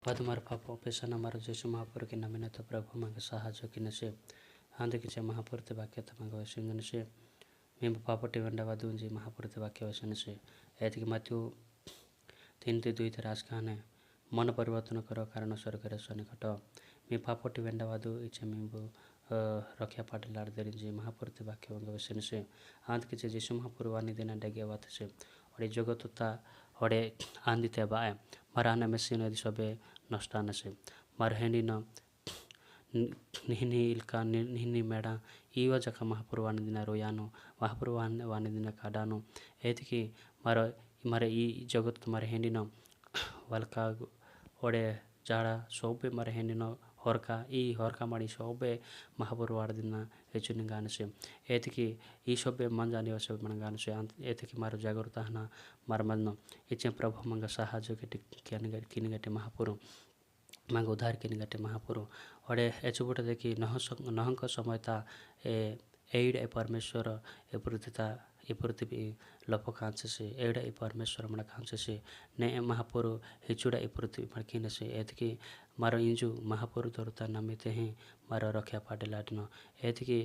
पदमार पाप पेशा मारो जेसु महापुर के नामे तो प्रभु मांगे साहाଯ୍य किनसे आंदे महापुरते वाक्य तमांग वैसे మేము పాపటి వెండవదుంజి మహాపురते वाक्य वैसे एतिक माथ्यू 3:2 राजखाने मन परिवर्तन करो कारण स्वर्गरे सन्निकट मी पापटी वेंडवादु इच्छे मिंबु रक्षा पाटे लाड़ महापुरते वाक्य वैसे आंत किचे जेसु महापुर वानी देना डेगे वातसे और जगत ता और आंदिते बाए मारा मेसिन यदि सबे नष्ट आनसे मार हेंडी न निहनी इल्का निहनी मेड़ा ईवा जका महापुर वानी दिना रोयानो महापुर वानी दिना काडानो एतिकी मारो मारे ई जगत मारे हेंडी न वालका ओडे जाड़ा सोबे मारे हेंडी न होरका ई होरका माड़ी सोबे महापुर वाड़ दिना हेचुनी गानसे एतिकी ई सोबे मन जानी वसे मन गानसे एतिकी मारो जागरूकता हना मार मन इचे प्रभु मंग साहाଯ୍य के किन महापुरु मांग उद्धार किन गटे महापुरु और एचुबुटा देखी नहंक समयता ए एड ए परमेश्वर ए पृथ्वीता ए पृथ्वी लप कांचे एड ए परमेश्वर मण कांचे ने महापुरु हिचुड़ा ए पृथ्वी मणकिन से एतकी मारो इंजु महापुरु दरता नामिते हैं मारो रक्षा पाटे लाडनो एतकी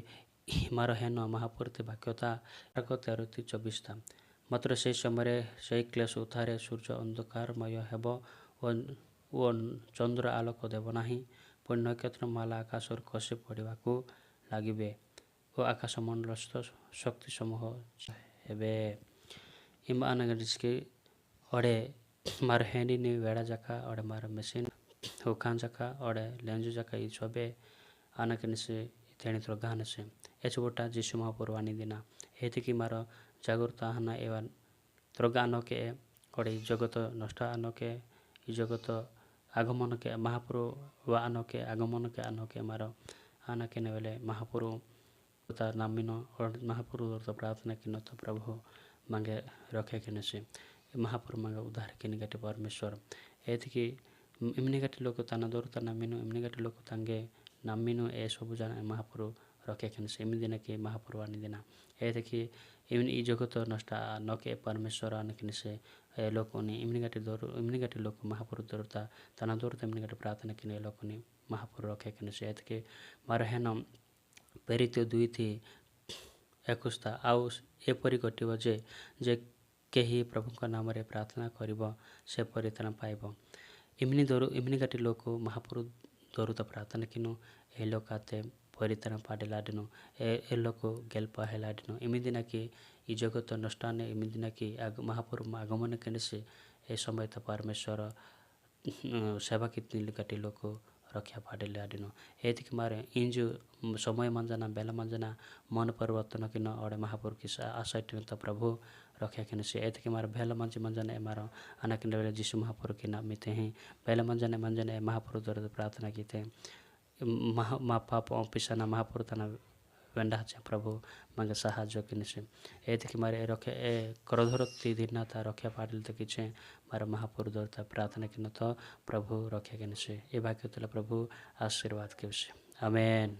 मारो हेन महापुरते वाक्यता 13-24 मात्र से समय से क्लेश उठारे सूर्य अंधकारमय हेब ଓ ଚନ୍ଦ୍ର ଆଲୋକ ଦେବ ନାହିଁ, ପୁଣି ନକ୍ଷତ୍ରମାଳା ଆକାଶରୁ ଖସି ପଡ଼ିବାକୁ ଲାଗିବେ ଓ ଆକାଶମଣ୍ଡଳସ୍ଥ ଶକ୍ତି ସମୂହ ହେବେ। इमा ओडे मार हेंडी नि वेड़ा जका ओडे मार मेसिन हुकान जका ओडे लेंजू जका ई सबे आनकनिसे तेणी त्र गानसे एचबोटा जीशु महापुर वानी दिना एतिकी मारो जागरूकता हना एवं त्रगानो के ओडे जगत नष्ट आनो के ई जगत आगमन के महापुरु वा आनो के आगमन के आनो के मारो आना के नेवेले महापुरु ता नामिनो और महापुरु तो प्रार्थना किनो तो प्रभु मांगे रखे के नसे महापुरु मांगे उद्धार किन गटे परमेश्वर एतिकी इमनी गटे लोक ताना दर ताना मिनो इमनी गटे लोक तांगे नामिनो ए सब जाना महापुरु रखे के नसे इमनी दिन के महापुरु वानी दिना एतिकी इमनी ई जगत नष्ट नके परमेश्वर आने के नसे ए लोकोनी इमनी गटे दर इमनी गटे लोक महापुरु दरता ताना दर इमनी गटे प्रार्थना किन ए लोकोनी महापुरु रखे के नसे एतिकी मारो हेनम प्रेरित 2:21 ଆଉ ଏପରି ଘଟିବ ଯେ ଯେ କେହି ପ୍ରଭୁଙ୍କ ନାମରେ ପ୍ରାର୍ଥନା କରିବ ସେ ପରିତ୍ରାଣ ପାଇବ। ଇମନି ଦରୁ ଇମନି ଗାଟି ଲୋକ ମହାପୁରୁ ଦରୁତ ପ୍ରାର୍ଥନା କିନୁ ଏ ଲୋକାତେ ପରିତ୍ରାଣ ପାଡେଲାଡିନୁ ଏ ଏ ଲୋକ ଗେଲ୍ପା ହେଲାଡିନୁ ଏମିତି ନାକି ଇ ଜଗତ ନଷ୍ଟାନେ ଏମିତି ନାକି ମହାପୁରୁ ଆଗମନ କେନେ ଏ ସମୟ ତ ପରମେଶ୍ୱର सेवा कितनी गटी लोक रक्षा पाडेले आडिनो एतिक मारे इंजु समय मंजना बेला मंजना मन परिवर्तन किन और महापुर की आशा तो प्रभु रक्षा किन से एतिक मारे भेला मंज मंजन ए मारो आना किन बेले जीशु महापुर के नाम मिते हैं बेला मंजन मंजन ए महापुर दर प्रार्थना कीते महा मा पाप पिसाना महापुर तना वेंडा छे प्रभु मांगे साहाଯ୍य किन से एतिक मारे रखे ए क्रोधर ती दिन ता रक्षा पाडिल तो किछे मारे महापुर दर ता प्रार्थना किन तो प्रभु रक्षा किन से ए वाक्य तला प्रभु आशीर्वाद के आमेन।